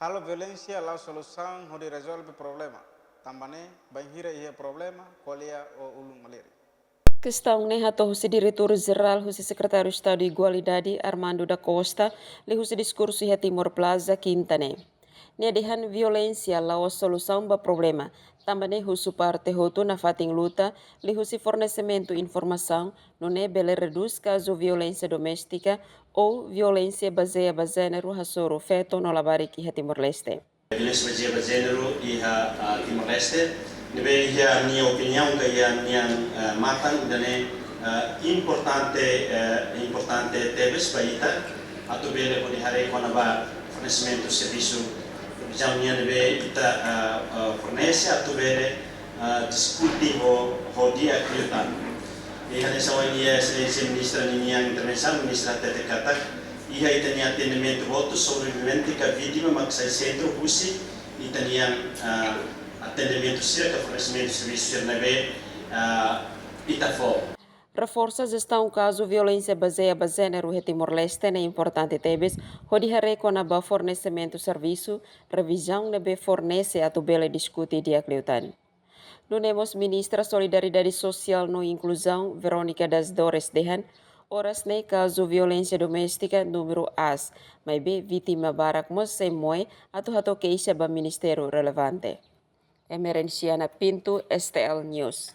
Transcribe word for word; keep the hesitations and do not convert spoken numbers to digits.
Halo violénsia la'ós solusaun hodi rezolve problema. Tanba ne'e, bainhira iha problema, ko'alia ho ulun malirin. Kestaun ne'e hato'o husi Diretór Jerál husi Sekretáriu Estadu Igualdade, Armando da Costa, liuhusi diskursu iha Timor Plaza, Kinta ne'e. Nia dehan violénsia la'ós solusaun ba problema, tanba ne'e husu parte hotu nafatin luta, liuhusi fornesimentu informasaun, nune'e bele redús kazu violénsia doméstika ou violénsia bazeia ba jéneru hasoru feto no labarik iha Timor-Leste. Violénsia bazeia ba jéneru iha, ah, Timor-Leste, ne'ebé iha nia opiniaun ka iha nia, ah, matan, ida-ne'e, ah, importante, ah, importante tebes ba ita, atu bele hodi haree kona-ba fornesimentu servisu, revizaun nian ne'ebé ita, ah, ah, fornese, atu bele, ah, diskute ho, ho di'ak liután. I hanesan ohin Exelénsia Ministra ninia intervensaun, Ministra hatete katak, iha ita-nia atendimentu hotu, sobrevivente ka vítima mak sai sentru husi ita-nia, ah, atendimentu sira ka fornesimentu servisu sira ne'ebé, ah, ita fó. Reforsa jestaun kazu violénsia bazeia ba jéneru iha Timor-Leste ne'e importante tebes, hodi haree kona-ba fornesimentu servisu, revizaun ne'ebé fornese atu bele diskute di'ak liután. Nune'e mós Ministra Solidariedade Sosiál no Inkluzaun, Verónica das Dores dehan, oras ne'e kazu violénsia doméstika númeru aas, maibé vítima barak mós sei moe atu hato'o keixa ba ministériu relevante. Emerenciana Pinto, S T L News.